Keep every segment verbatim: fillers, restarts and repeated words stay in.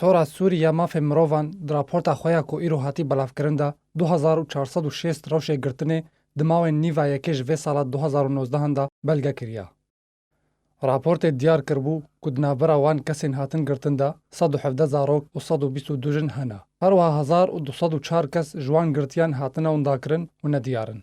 Tora Sûrî ya Mafê Mirovan di raporta xwe ya ku îro hatî belavkirin de du hezar û çar sed û şêst rewşê girtinê di mawên nîva yekê ji vê sala du hezar û nozdeh de belge kiriye. Raportê diyar kiribû ku di navbera wan kesên hatin girtin de sed û hevdeh zarok û sed û bîst û du jin hene. Her wiha hezar û du sed û çar kes ji wan girtiyan hatine windakirin û nediyar in.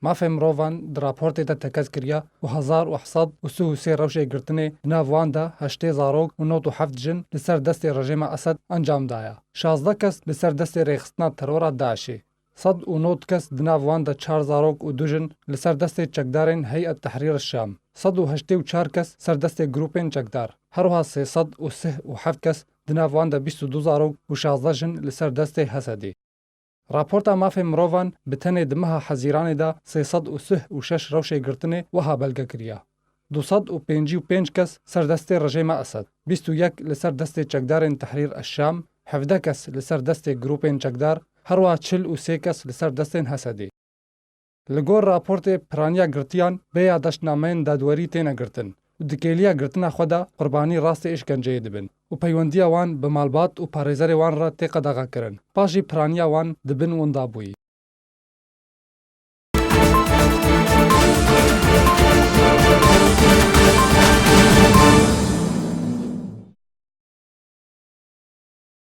Mafê mirovan di raportê de tekez kiriye ku hezar û heft sed û sih û sê rewşê girtinê, di nav wan de heştê zarok û nod û heft jin li ser destê rejîma Esed encam daye. Şazdeh kes li ser destê rêxistina terora DAIŞê. Sed û nod kes, di nav wan de çar zarok û du jin, li ser destê çekdarên Heyet Tehrîr Şam. Sed û heştê û çar kes ser destê grûpên çekdar. Her wiha sê sed û sih û heft kes, di nav wan de bîst û du zarok û şazdeh jin, li ser destê Hesedê. Raporta mafê mirovan bi tenê di meha Hezîranê de sê sed û sih û şeş rewşê girtinê wiha belge kiriye. Du sed û pêncî û pênc kes ser destê rejîma Esed, bîst û yek li ser destê çekdarên Tehrîr Eşşam, hevdeh kes li ser destê grûpên çekdar, herwiha çil û sê kes li ser destên Hesedê. Li gor raportê piraniya girtiyan bê yadaştnameyên dadwerî têne girtin û di kêliya girtina xwe de qurbanî rastê îşkenceyê dibin û peywendiya wan bi malbat û parêzerê wan re tê qedexekirin. Paşî piraniya wan dibin windabûyî.